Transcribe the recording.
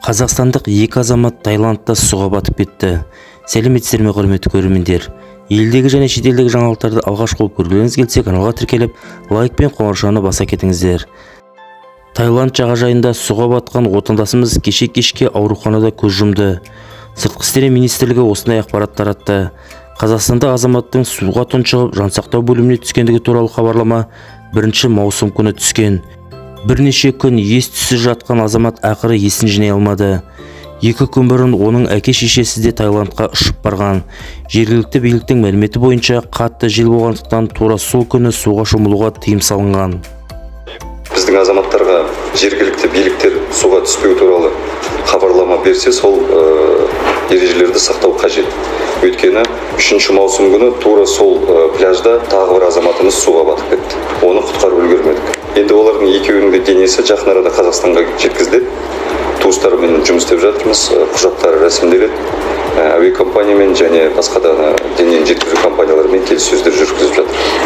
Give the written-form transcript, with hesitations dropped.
Қазақстандық екі азамат Таиландта суға батып кетті. Сәлеметсіздер ме, құрметті көрермендер? Елдегі және шетелдегі жаңалықтарды алғаш болып көргілеріңіз келсе, каналға тіркеліп, лайк пен қоңыраушаны баса кетіңіздер. Таиланд жағажайында суға батқан отандасымыз кеше кешке ауруханада көз жұмды. Сыртқы істер министрлігі осындай ақпарат таратты. Қазақстандық азаматтың суға тұншығып, жансақтау бөліміне түскендігі туралы хабарлама 1 маусым күні түскен. Бірнеше күн ес-түссіз жатқан азамат ақыры есін жинай алмады. 2 күн бұрын оның әке-шешесі де Таиландқа ұшып барған. Жергілікті биліктің мәліметі бойынша, қатты жел болғандықтан тура сол күні суға шомылуға тыйым салынған. Біздің азаматтарға жергілікті биліктер суға түспеу туралы хабарлама берсе, сол ережелерді сақтау қажет. Өйткені 3 маусым күні тура сол пляжда тағы бір азаматымыз суға батып кетті. Оны құтқарып үлгермедік. Енді олардың екеуінің де денесі жақын арада Қазақстанға жеткізіледі. Туыстарымен жұмыс істеп жатырмыз, құжаттары рәсімделеді. Әуе компаниямен және басқа да денені жеткізу компанияларымен келіссөздер жүргізіп жатыр.